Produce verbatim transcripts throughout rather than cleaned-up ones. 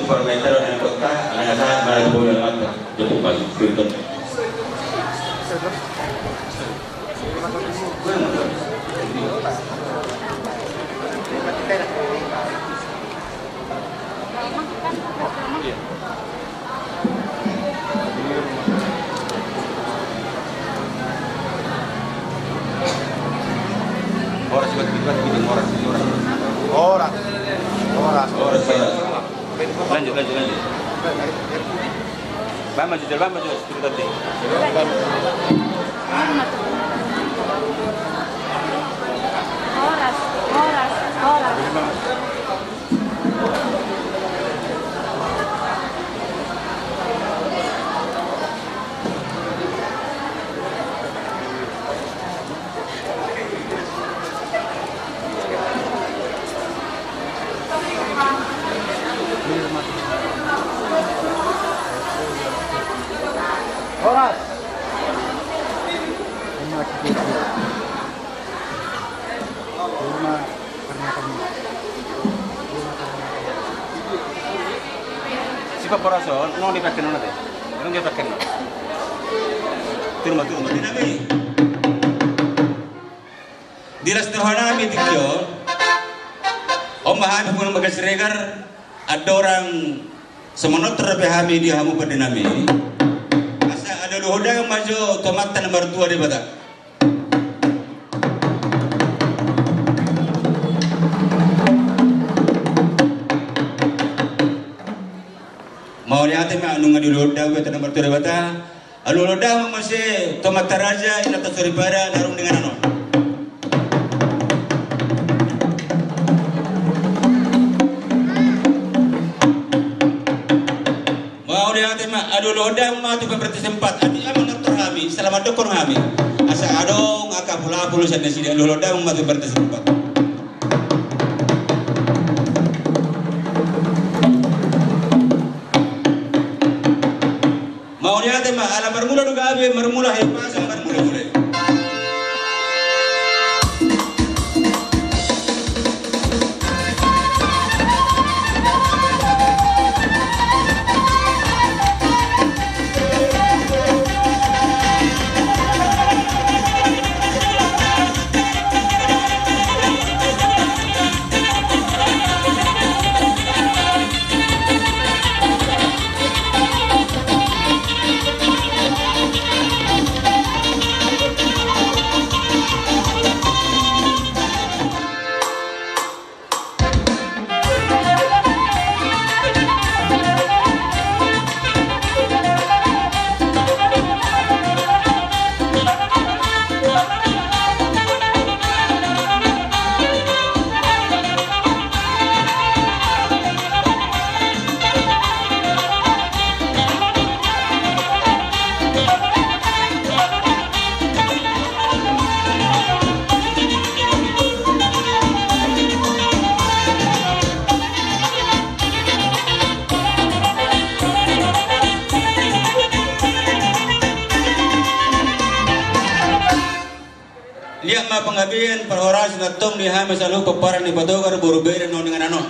Parmenter yang kota, anak saya malah boleh mata. Cukup masuk spiriton. Horas, horas, horas. Horas, horas. Lanjut, lanjut, lanjut. Bang, maju, Jal, Bang, maju. Sebentar, deh. Horas, horas, horas. Horas. Sipap horas on, nunga dipakke nona te. Nunga dipakke nona. Turun ma, turun ma. Di las ni roha nami tingki on. On ma hami punguan Bagas Siregar, andorang so manortor dope hami di hamu pande nami. Asa ado luhut damang ma jo tu Amanta na martua Debata. Mauliate ma nunga diluhut damang tu Amanta na martua Debata. Alualuhon damang muse tu amanta raja, inanta soripada na adong di inganan on. Mauliate ma, alualuhon damang ma tu pemberti sempat. Atik ma manortor hami, selamat dokkon hami. Asa adong angka pulapul sian nasida, alualuhon damang ma tu pemberti sempat. Mauliate ma, ala marmula do gabe, marmula hepasa, marmula mule. Liat ma panggabean parhorasan antong di hami saluhut pomparan ni Patogar, boru bere na adong di inganan on.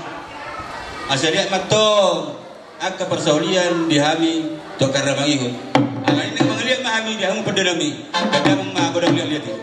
Asa liat ma antong angka parsaulian di hami tu angka na mangihut. Alani i mangaliat ma hami di hamu pande nami. Godang ma, godang liat-liat i.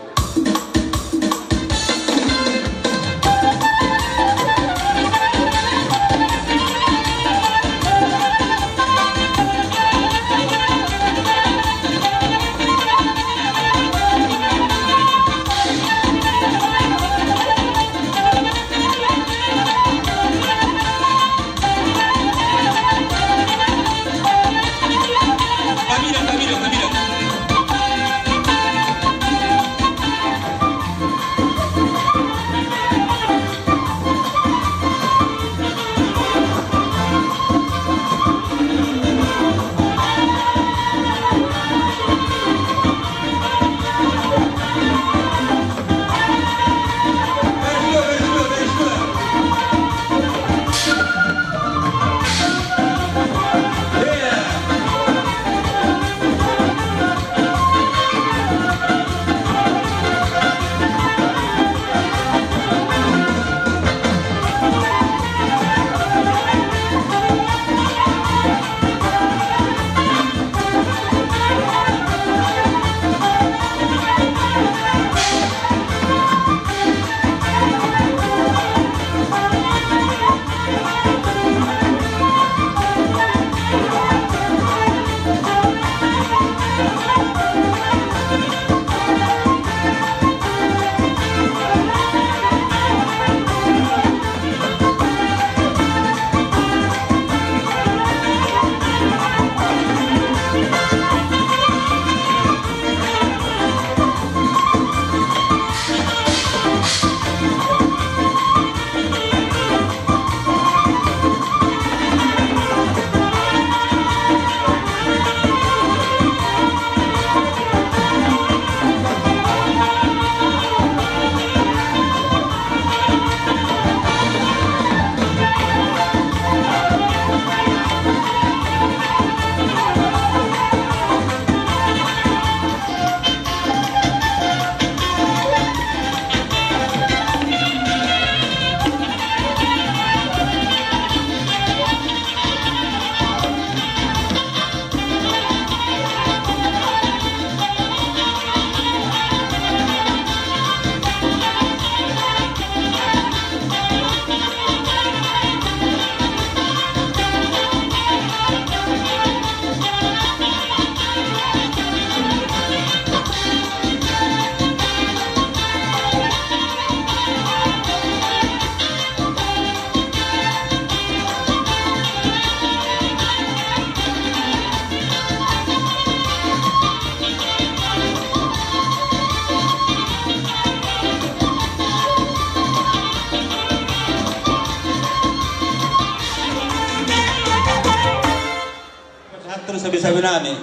Sabi-sabi nami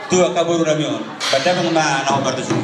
tu angka boru nami on. Baen damang ma na hombar tusi.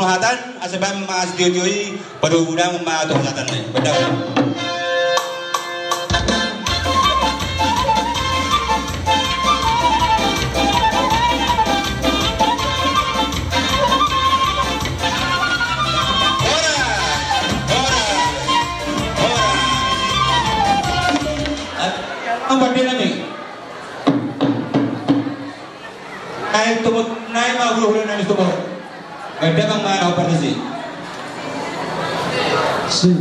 Hatan, asa baen ma sitio-tio i, padomu ma tu hatan i. Baen da. Horas, horas, horas. Ambar dia nami. Naik tubut, naik ma guru-guru nami tubut. Beda bang mana operasi. Si.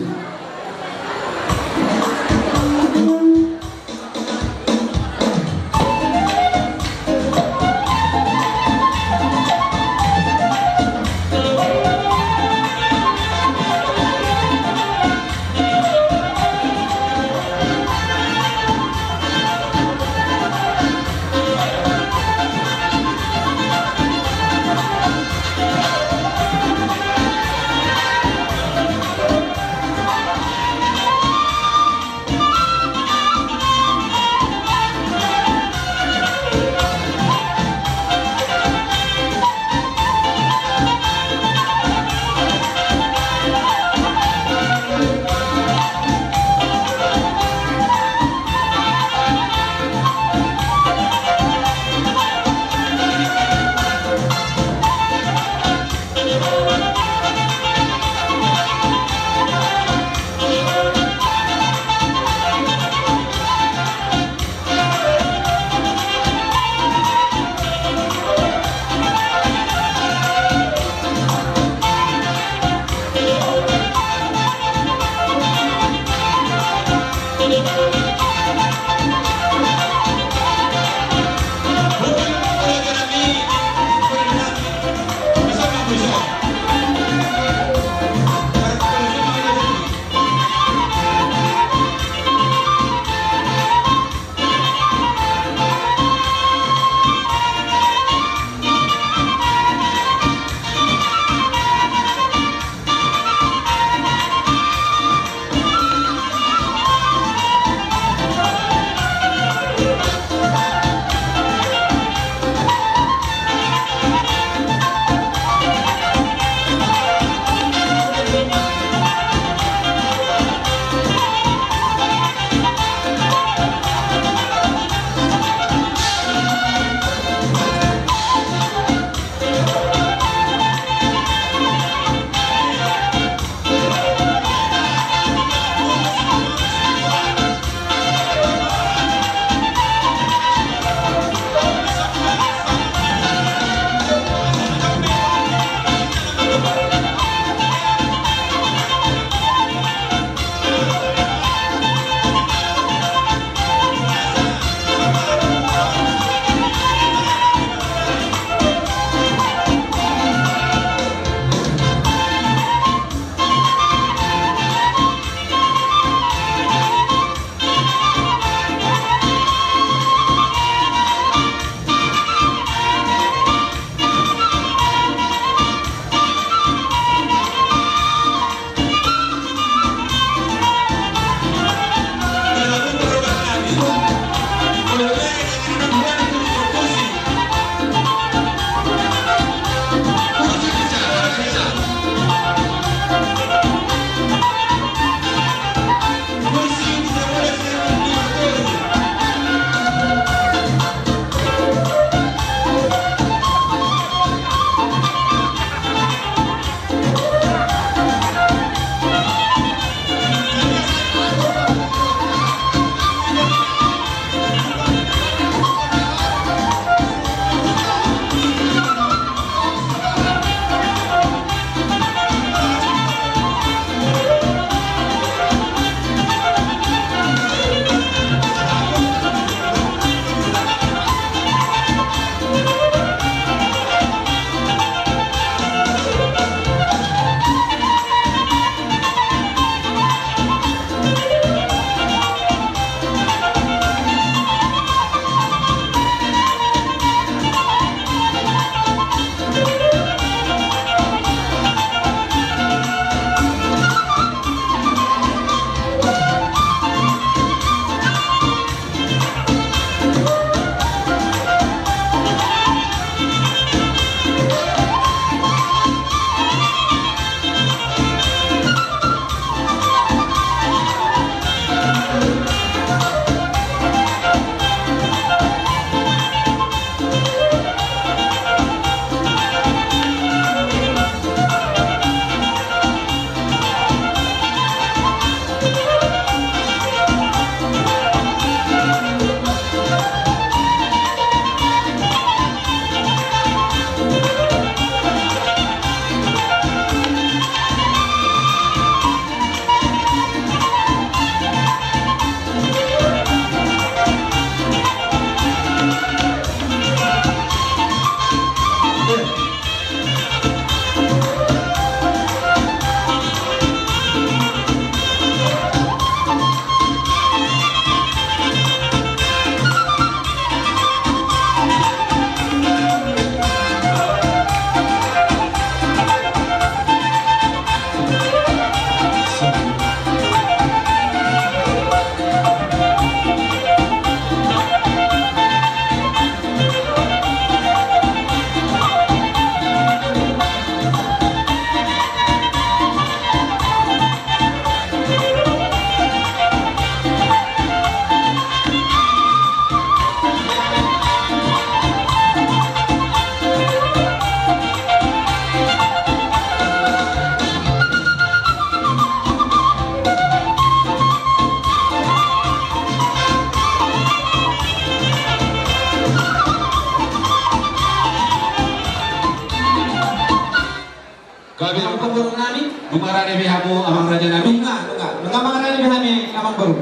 Amang panggoar nami. Nunga rade be hamu amang raja nami. Nunga, nunga. Nunga mangarade be hami amang boru.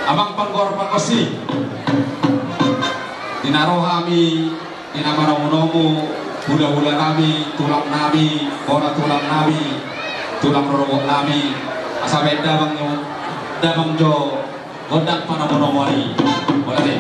Amang panggoar panggonsi. Di na ro hami, di na manomu-nomu, hulahula nami, tulang nami, bona tulang nami, tulang rorobot nami. Asa baen damang jo, damang jo. Gondang panomu-nomu ari. Bola deh.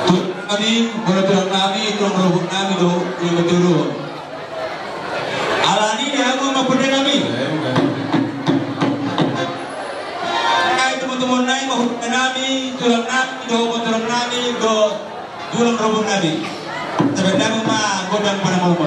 Tulang nami, bona tulang nami, tulang rorobot nami do, yang betul. Alani dia mau mampir nami. Ai tumu-tumu nai mau nami, tulang nami do, bona tulang nami do, tulang rorobot nami. Sebenarnya ma gondang panomu-nomu.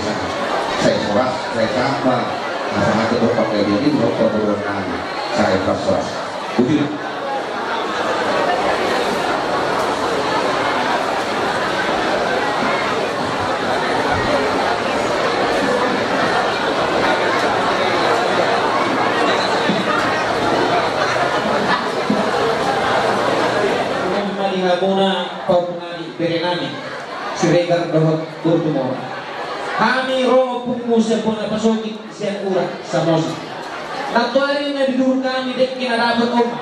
di sana. Sai horas, sai tamba, asa hata dohot panggabean i dohot parboruon nami. Sai horas, horas. Bujur. Mali hamuna pauk nami, bere nami Siregar dohot Burtumor. Hami ro ompungmu sian bona pasogit sian Ura Samosir. Nantoari na diduru hami dengke na dapot on ma.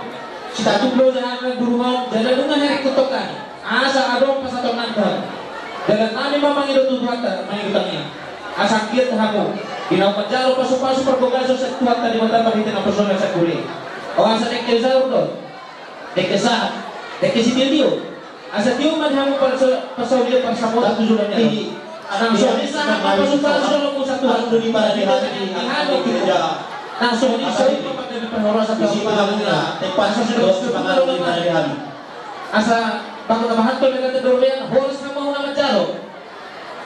Sitatuk loja hami na duru on, jala nunga heringkot hami. Asa adong pasahatonnami tu hamu. Dalan nami ma mangido tu Tuhanta, mangido tangiang. Asa anggiat hamu, di na manjalo pasupasu pargogason sian Tuhanta Debata marhite naposo na sangkuri. O asa dengke saur do. Dengke sahat. Dengke sitio-tio. Asa tio ma di hamu parsa-, parsaulian parsamotan tu joloan ni ari on. Nang songon i sahat ma pasu-pasu dohot muse Tuhan. Di hami, di hami. Nang songon i sahat ma pasu-pasu dohot muse Tuhan. Asa bahat ma hamu tu Debata, horas ma hamu na manjalo.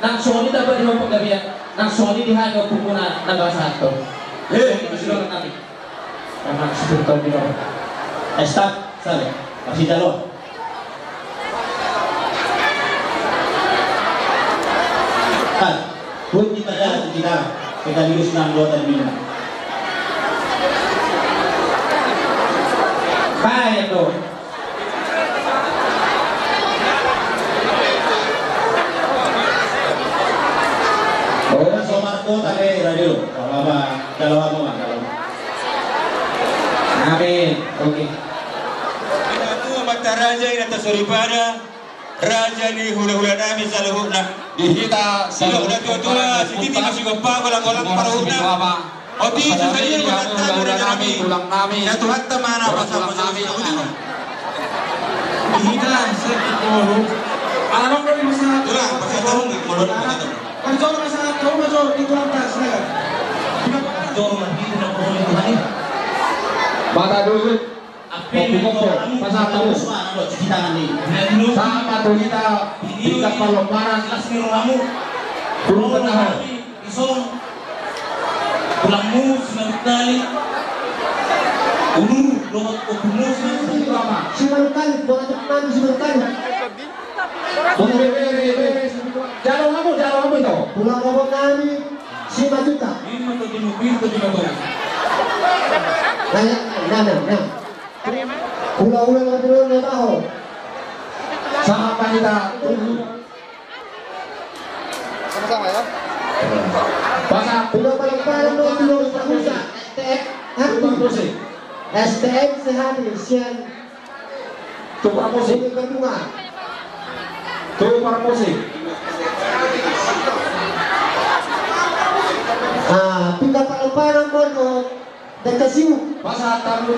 Nang songon i tamba di hamu panggabean, nang songon i di hami ompungmuna na pasahathon. Eh, masih doang kami. Karena sebentar di bawah. Eh, stop, salah. Masih jalo. Kan, buat kita jalan kita, kita lurus nang dua tadi minum. Baik, tuh. Oh, so Marco tadi radio. Apa, apa? Kalau apa, Bang? Kalau Amin. Oke. Ina tua, amanta raja, inanta soripada, raja ni hula-hula nami saluhutna. Di hita sidok na tua-tua, sititi ma sigompa, golang-golang parhutna. Otik so sadia ma hata, raja nami. Tulang nami. Sai Tuhanta ma na pasahat-pasahat. Di hita, sai Tulang, pasahat tahu nggak? Mau dulu, pasahat tahu. Pasahat tahu, pasahat tahu, pasahat tahu. Pasahat tahu, pasahat tahu. Mata dulu. Kopi kopo, pasahat tahu. Sahat ma tu hita, tingkat parlombanan. Turun tengah. Ison. Tulangmu, Simanungkalit. Ulu, dohot ompungmu, Simanungkalit. Simanungkalit, bola teman, Simanungkalit. Bere, bere, bere. Jalo hamu, jalo hamu ito. Tulang ompung nami, Simanungkalit. Ini mah tadi mobil, tadi motor. Nah, ya, nah, nah, nah. Hula-hula na tolu na taho. Sahat ma hita. Sama-sama ya. Pasahat. Hula-hula na tolu na taho. S T M. Hah? Tukang musik. S T M sehari sian. Tukang musik. Bumi Bendungan. Tukang musik. Ah, pindah palu-palu mono. Deka siu. Pasahat tamu.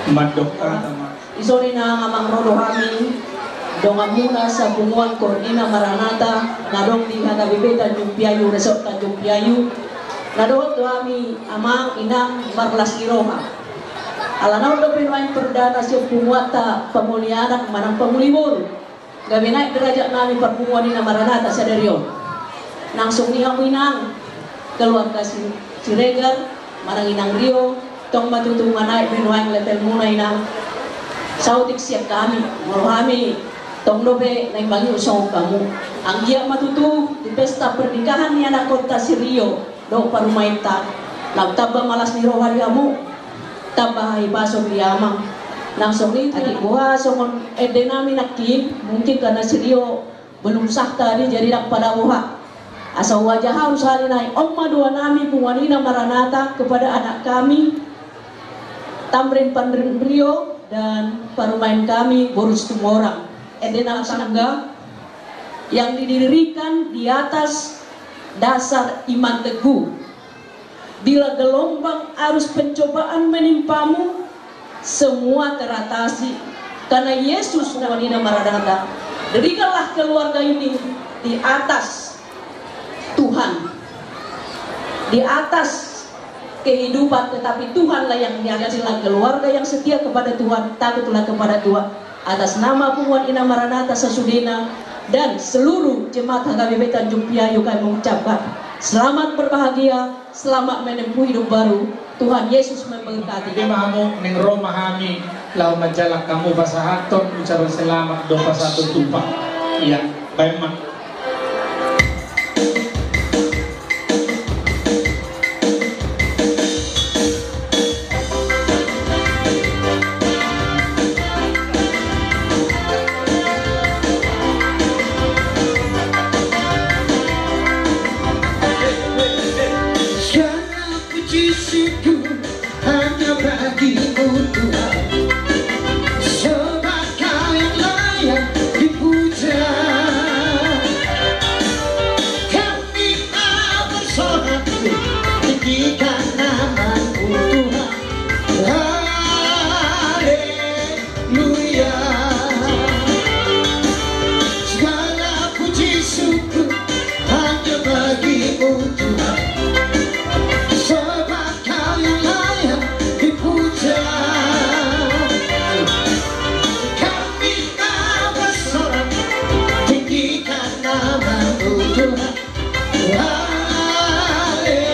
Mandok hata ma. Dison inang, amang, ro do hami, donganmuna sapunguan Koor ni na Maranatha na adong di H K B P Tanjung Piayu, Resort Tanjung Piayu. Na dohot do hami, amang, inang, marlas ni roha. Ala na on dope nuaeng perdana sian punguanta pamuli anak manang pamuli boru. Gabe naek derajat nami parpunguan ni na Maranatha sadari on. Nang songon i hamu inang, keluarga Si-, Siregar, manang inang Rio, tong ma tutu manaek be nuaeng levelmuna inang. Saotik sian hami, molo hami, tong dope naeng mangihut songon hamu. Anggiat ma tutu di pesta pernikahan ni anakkonta si Rio dohot parumaenta, laos tamba ma las ni roha di hamu, tamba hahipason di amang. Nang songon i, ati boha songon ende nami nangkin, mungkin karena si Rio belum sah tadi, jadi ndang pola boha. Asa huajaha sahali nai, on ma doa nami punguan ni na Maranatha kepada anak kami, Tamrin Panrin Rio dan parumaen kami, boru Situmorang. Ende nami, tangga yang didirikan di atas dasar iman teguh. Bila gelombang arus pencobaan menimpamu, semua teratasi karena Yesus, punguan ni na Maranatha. Dirikanlah keluarga ini di atas Tuhan, di atas kehidupan, tetapi Tuhanlah yang di atas. Keluarga yang setia kepada Tuhan, takutlah kepada Tuhan. Atas nama punguan ni na Maranatha sasudena dan seluruh jemaat H K B P Tanjung Piayu, kami mengucapkan selamat berbahagia, selamat menempuh hidup baru. Tuhan Yesus memberkati. Ima hamu, naeng ro ma hami laho manjalang hamu pasahathon ucapan selamat dohot pasahathon tumpang. Ia, baen ma. Segala puji syukur hanya bagimu Tuhan, sebab Kau yang layak dipuja. Kami mau bersorak, tinggikan nama-Mu Tuhan. Haleluya. Segala puji syukur hanya bagi-Mu Tuhan, sebab Kau yang layak dipuja. Kami mau bersorak, tinggikan nama-Mu Tuhan. Haleluya.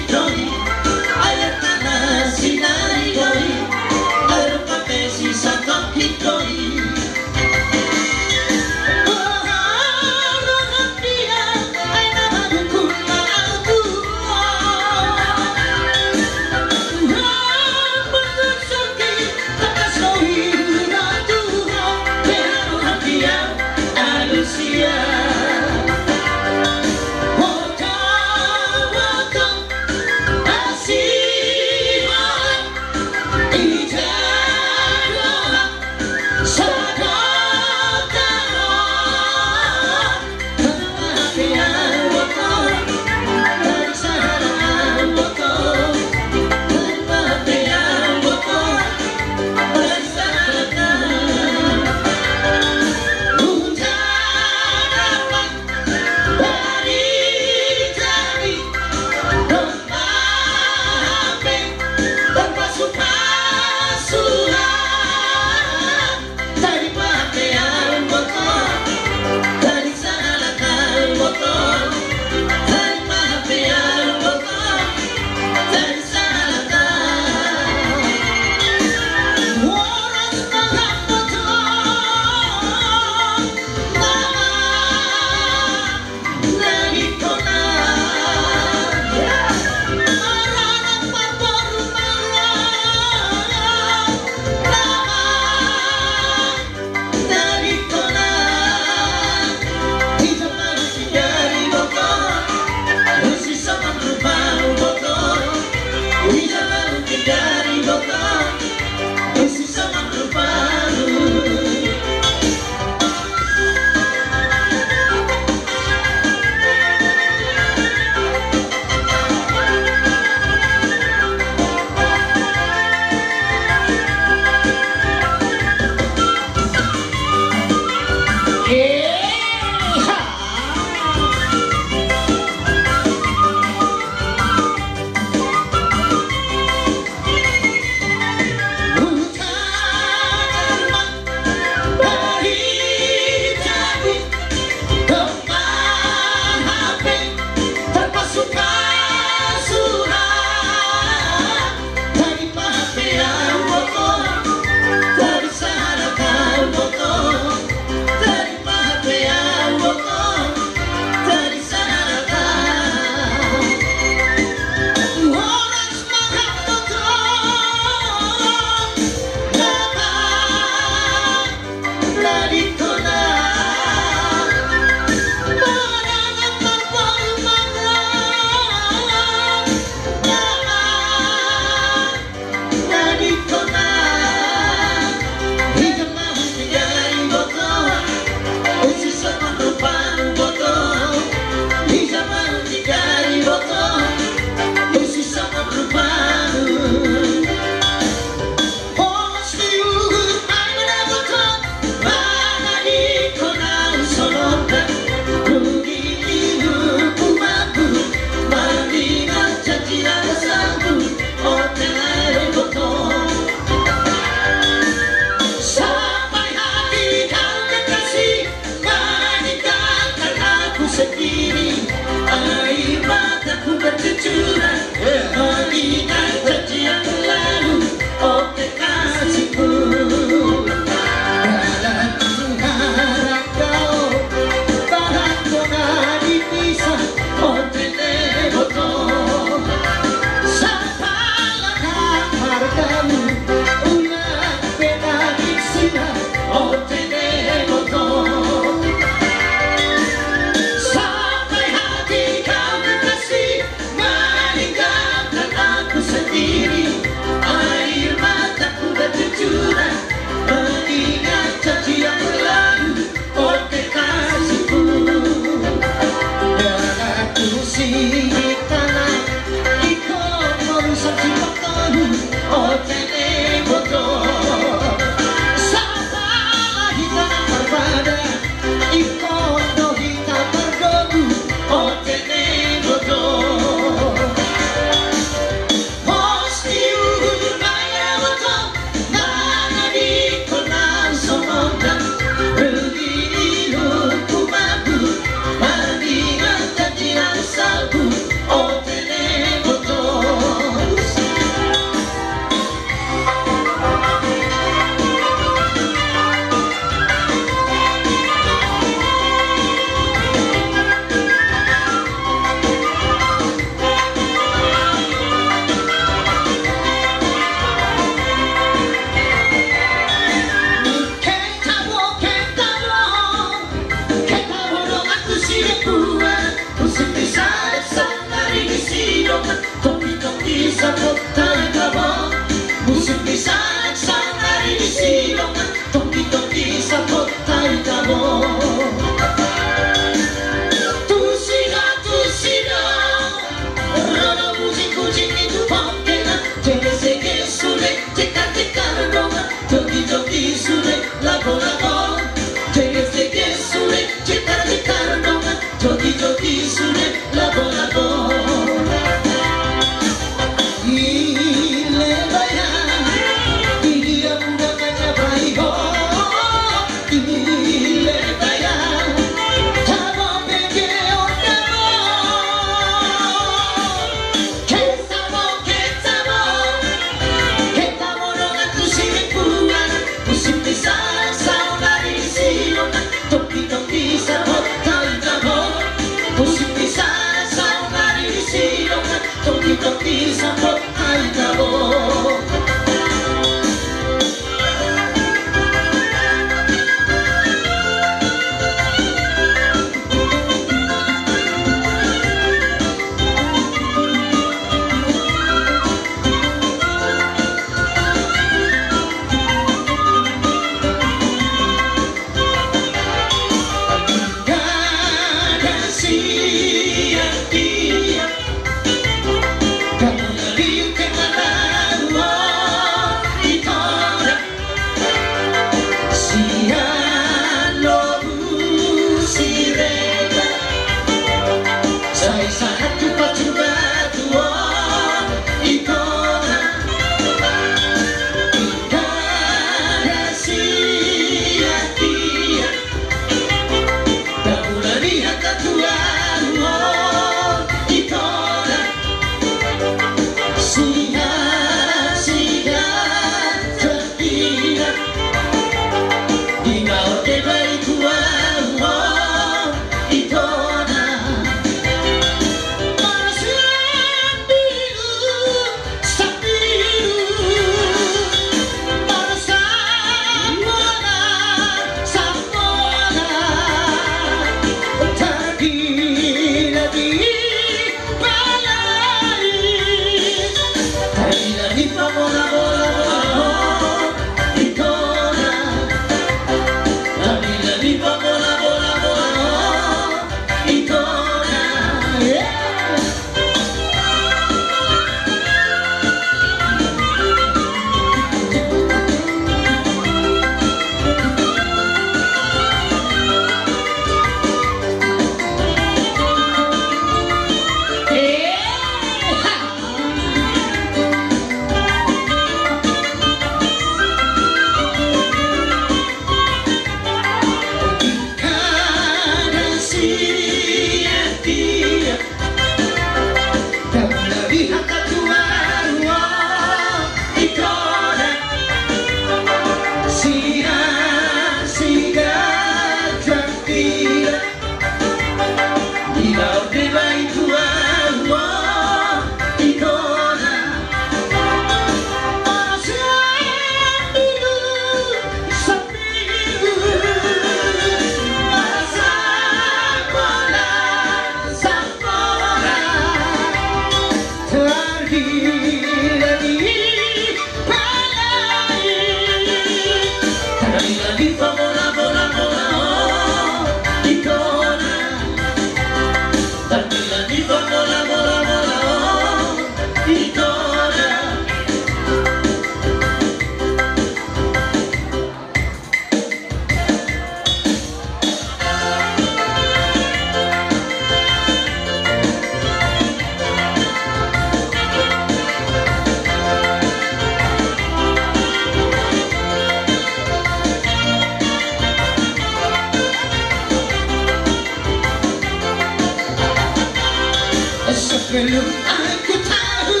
Sebelum aku tahu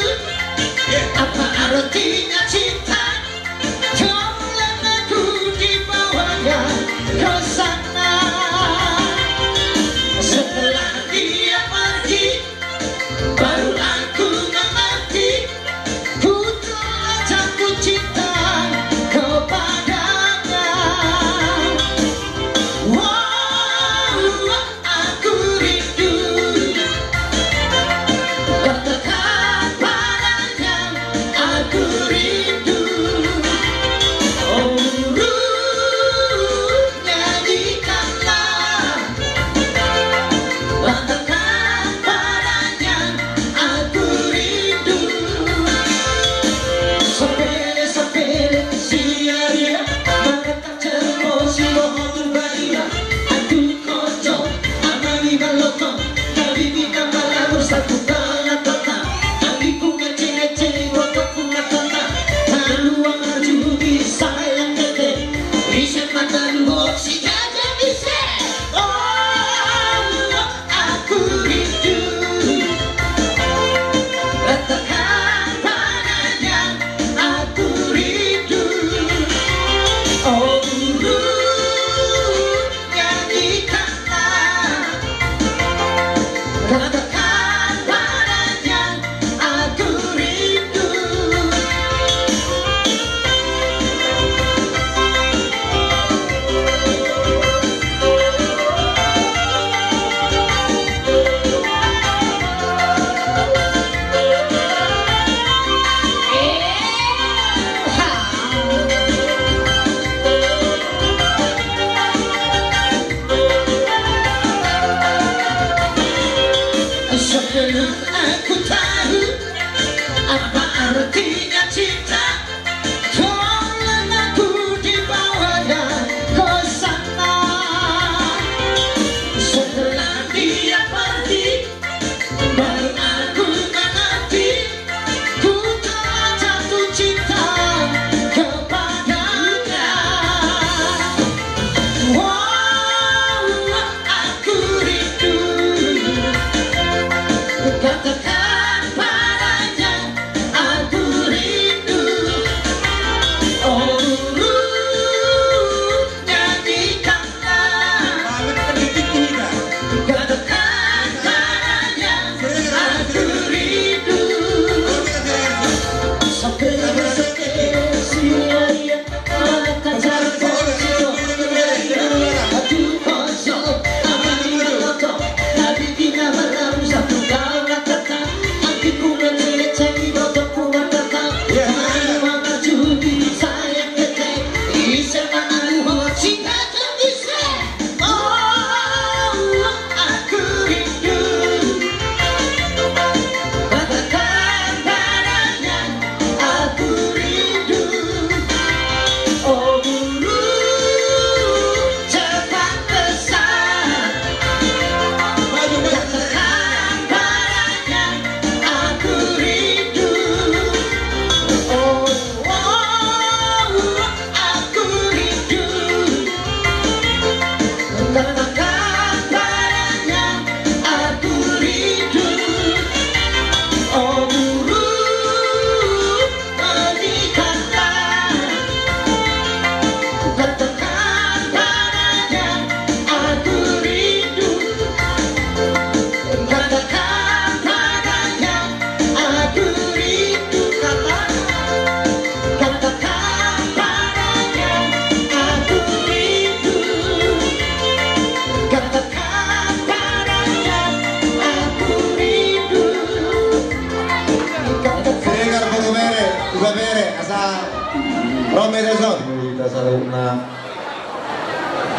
apa artinya cinta, tolong aku dibawanya ke sana. Setelah dia pergi, baru aku mengerti, ku telah jatuh cinta kepadanya. Wow, aku rindu, berdekat padanya, aku rindu.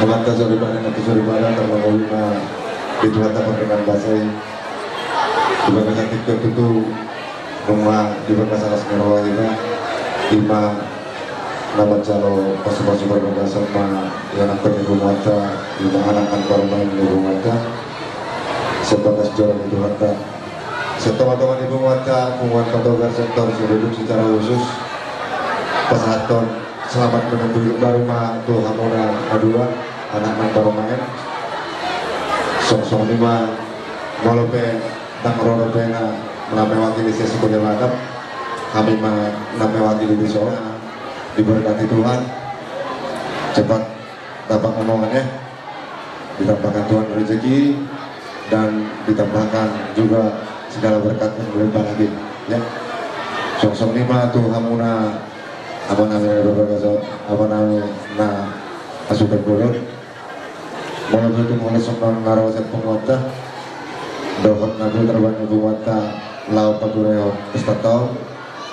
Mata soripada na soripada, tarlumobi ma di Tuhanta pardenggan basa i. Di bagasan tingki on tutu, nunga di bagasan las ni roha hita, ima na manjalo pasupasu parbagason ma ianakhon ni punguanta, ima anak nang parumaen ni punguanta. Sian bagas joro ni Tuhanta. Sian tongatonga ni punguanta, Punguan Patogar sektor Siruduk secara khusus pasahathon selamat menantu hidup baru ma tu hamuna na dua, anak nang parumaen. Songon i ma, molo pe ndang ro dope na mewakili sian suku Deli Batam, hami ma na mewakili dison. Diberkati Tuhan, cepat dapat omongannya. Ditambahkan Tuhan rezeki dan ditambahkan juga segala berkat yang melimpah lagi, ya. Songon i ma tu hamuna, amanami na berbagai, amanami na asuhan bolon. Molo pe tung holan songon na ro sian punguanta dohot na boi tarbahen punguanta laho paturehon pesta taon,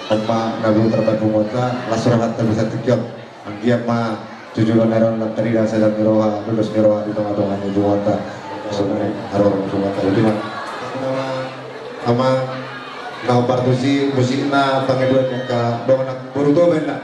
on ma na boi tarbahen punguanta, las rohanta bisa tingki on. Anggiat ma jujur na ro, lam tarida sadam ni roha, lulus ni roha di tongatonga ni punguanta. Songon i, haroro punguanta, uti ma. Ama, na hombar tusi musikna, pangidoan ni angka dongan boru, tu baen na.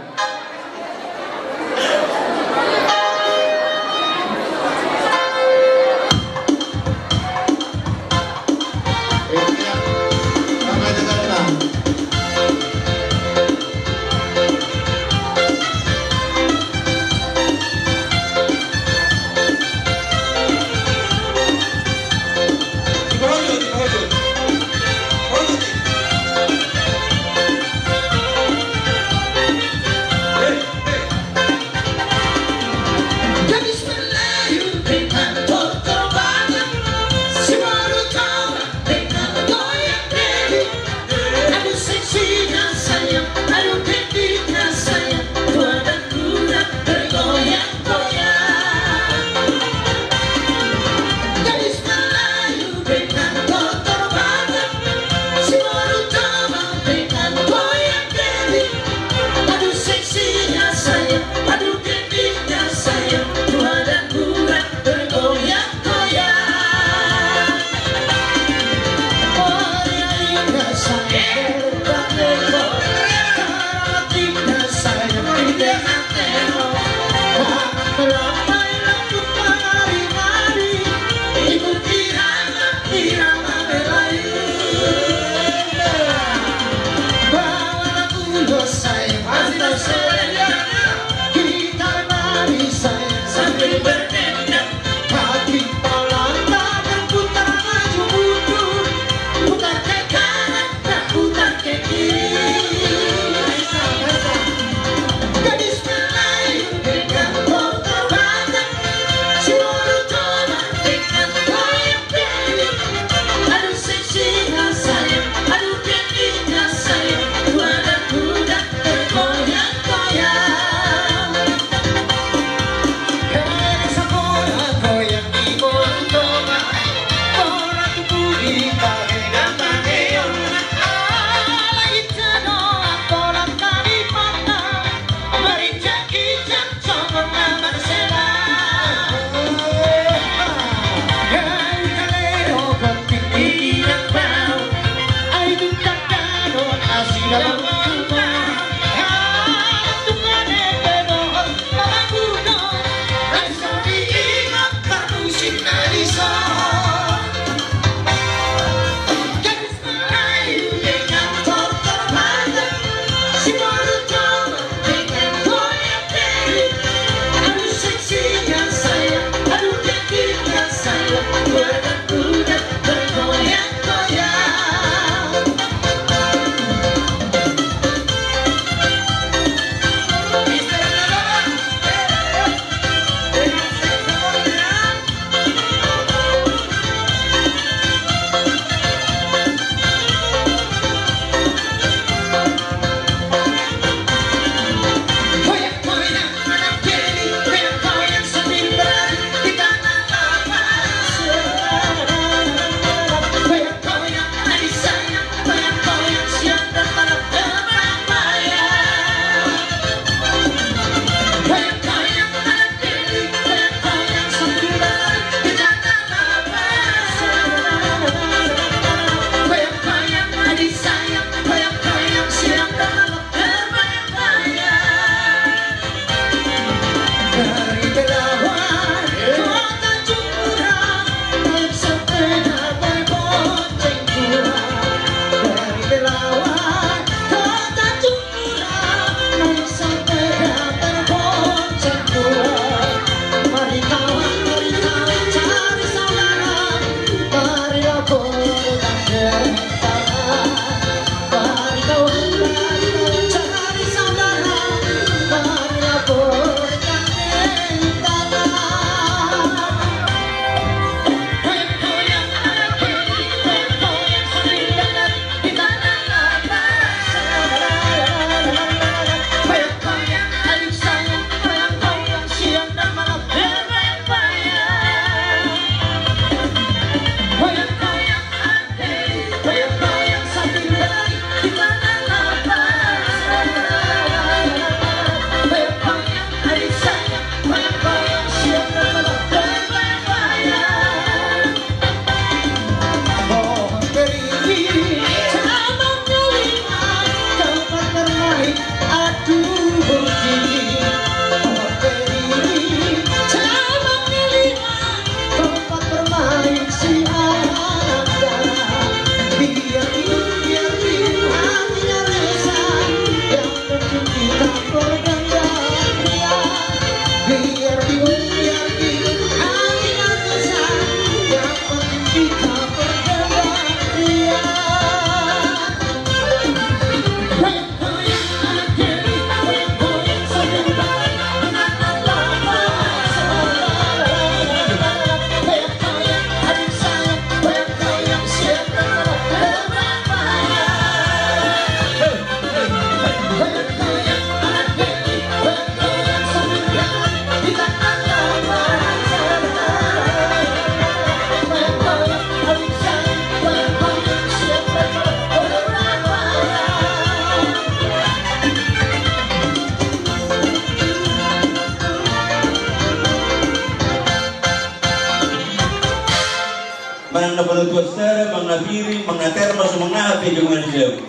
Manang na panotuan sada, manang na piri, manang na termos, manang na aha pe di muna di silau.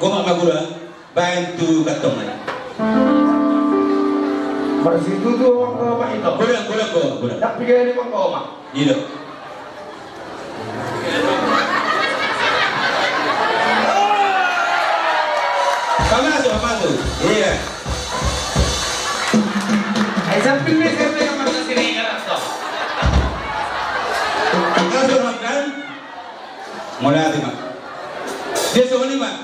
Gomang ma gura, baen tu kantong nai. Marsitutu amang gomang ito. Gura, gura, gura, gura. Tapi gaya ni amang gomang. Iya. Pamasu, pamasu. Iya. Ai samping ni, samping ni, amang sini, amang. Pamasu, amang kan? Mulai hati, amang. Dia suruh ni, amang.